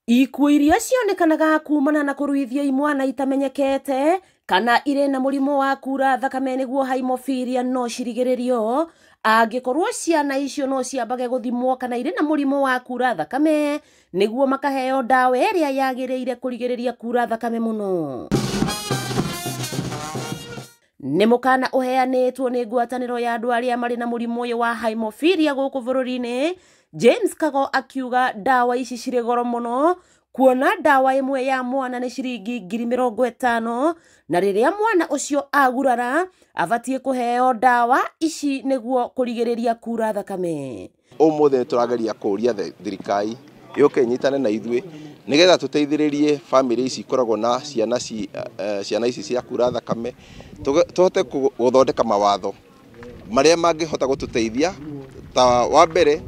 Ikuũ iria cionekanaga kumana na kũruithia imwana itamenyekete kana irĩ na mũrimũ wa kura thakame nĩguo haemophilia no cirigĩrĩrio angĩkorwo ciana icio no ciambage gũthimwo kana irĩ na mũrimũ wa kura thakame nĩguo makaheo ndawa ĩrĩa yagĩrĩire kũrigĩrĩria kura thakame mũno. Nĩ mũkana ũheanĩtwo nĩ ngwatanĩro ya andũ arĩa marĩ na mũrimũ ũyũ wa haemophilia gũkũ bũrũri-inĩ. James Kago akiuga ndawa ici cirĩ goro mũno kuona ndawa ĩmwe ya mwana nĩ ciringi 50,000 na rĩrĩa mwana ũcio agurara abatiĩ kũheo ndawa ici nĩguo kũrigĩrĩria kura thakame. Ũmũthĩ nĩ tũrageria kũũria thirikari yũke ĩnyitane na ithuĩ nĩgetha tũteithĩrĩrie bamĩrĩ ici ikoragwo na ciana ici cia kura thakame, tũhote gũthondeka mawatho marĩa mangĩhota gũtũteithia ta wa mbere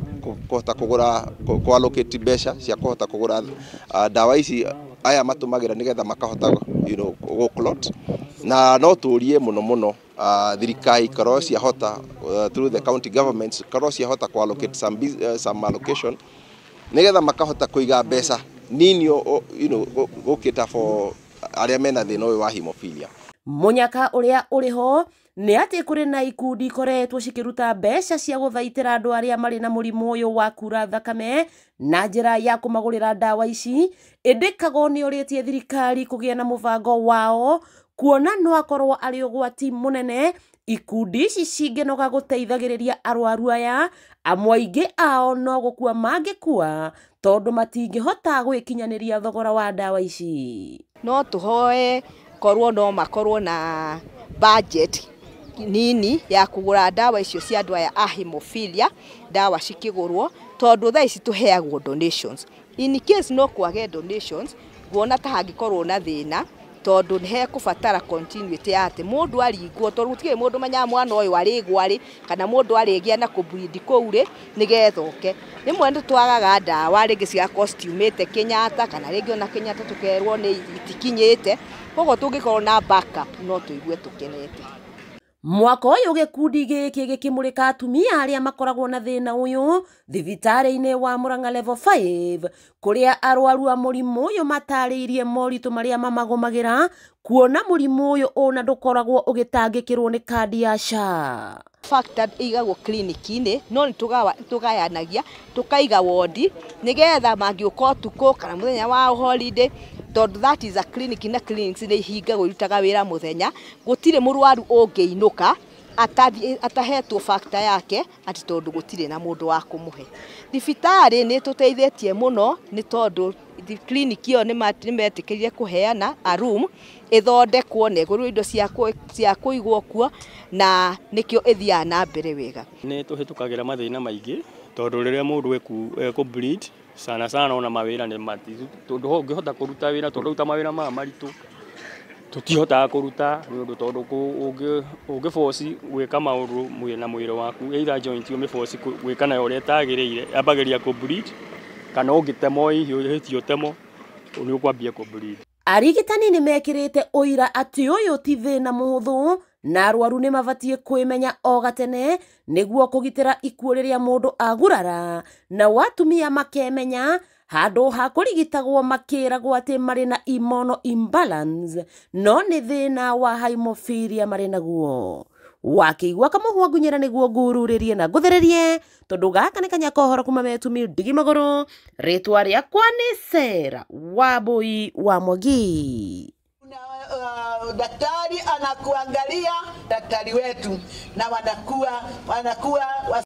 kũhota kũgũra kũ allocate mbeca cia kũhota kũgũra ndawa ici aya matũmagĩra nĩgetha makahota gũ clot. Na no tũrie mũno mũno thirikari korwo ciahota through the county governments korwo ciahota kũ allocate some allocation nĩgetha makahota kũiga mbeca nini gũkĩta for arĩa mena thĩna ũyũ wa hemophilia. Mũnyaka ũrĩa ũrĩ ho nĩ atĩ kũrĩ na ikundi ikoretwo cikĩruta mbeca cia gũthaitĩra andũ arĩa marĩ na mũrimũ ũyũ wa kura thakame na njĩra ya kũmagũrĩra ndawa ici, ĩndĩ Kago nĩ orĩtie thirikari kũgĩa na mũbango wao kuona no akorwo arĩ ũgwati mũnene ikundi ici cingĩnoga gũteithagĩrĩria arwaru aya, amwe aingĩ ao no gũkua mangĩkua tondũ matingĩhota gwĩkinyanĩria thogora wa ndawa ici. No tũhoe korwo no makorwo na budget nini ya kũgũra ndawa icio cia andũ aya a hemophilia, ndawa cikĩgũrwo tondũ thaa ici tũheagwo donations. In case no kwage donations, nguona ta hangĩkorwo na thĩna tondũ nĩ hekũbatara continuity ya atĩ mũndũ aringwo, tondũ gũtirĩ mũndũ menyaga mwana ũyũ arĩgwa rĩ kana mũndũ arĩgĩa na kũbleed kũu rĩ nĩgetha oke. Rĩmwe nĩ twagaga ndawa rĩngĩ cigakorwo citiumĩte Kenyatta kana rĩngĩ ona Kenyatta tũkerwo nĩ itikinyĩte, koguo tũngĩkorwo na backup no tũigue tũkenete. Mwaka ũyũ gĩkundi gĩkĩ gĩkĩmũrĩka atumia arĩa makoragwo na thĩna ũyũ thibitarĩ-inĩ wa Murang'a level 5 kũrĩa arwaru a mũrimũ ũyũ matarĩirie moritũ marĩa mamagũmagĩra kuona mũrimũ ũyũ ona ndũkoragwo ũgĩtangĩkĩrwo nĩ kandi ya SHA. Factor ĩigagwo clinic-inĩ no nĩ tũgayanagia tũkaiga wodi nĩgetha mangĩũka ũtukũ kana mũthenya wa holiday, tondũ that is a clinic na clinics nĩ ihingagwo irutaga wĩra mũthenya, gũtirĩ mũrwaru ũngĩinũka atahetwo factor yake atĩ tondũ gũtirĩ na mũndũ wa kũmũhe. Thibitarĩ nĩ tũteithĩtie mũno nĩ tondũ clinic ĩyo nĩ metĩkĩrire kũheana a room ĩthondekwo na ĩgũrwo indo cia kũigwo kuo na nĩkĩo ĩthiaga na mbere wega. Nĩ tũhĩtũkagĩra mathĩna maingĩ tondũ rĩrĩa mũndũ ekũ bleed sana sana ona mawĩra nĩ tondũ ũngĩhota kũruta wĩra tondũ ruta mawĩra maya maritũ tũtihotaga kũruta nĩ ũndũ tondũ ũngĩ force gwĩka maũndũ na mwĩrĩ waku either joint ũmĩ force gwĩka nayo ũrĩa ĩtagĩrĩire yambagĩrĩria kũ bleed kana ũngĩtemwo hihi ũhĩtie ũtemwo nĩ ũkwambia kũ bleed. Arigitani nĩ mekĩrĩte ũira atĩ ũyũ ti thĩna mũhũthũ na arwaru nĩ mabatiĩ kwĩmenya o gatene nĩguo kũgitĩra ikuũ rĩrĩa mũndũ agurara, nao atumia makemenya handũ ha kũrigitagwo makĩragwo atĩ marĩ na hormonal imbalance no nĩ thĩna wa haemophilia marĩ naguo. Wakĩigua kamũhwa ngunyĩra nĩguo ngururĩrie na ngũthĩrĩrie tondũ gaka nĩ kanya kohoro kuma metumi ndigi magũrũ. Rĩtwa rĩakwa nĩ Sarah Wambui wa Mwangi. Daktari anakuangalia, daktari wetu, na wanakuwa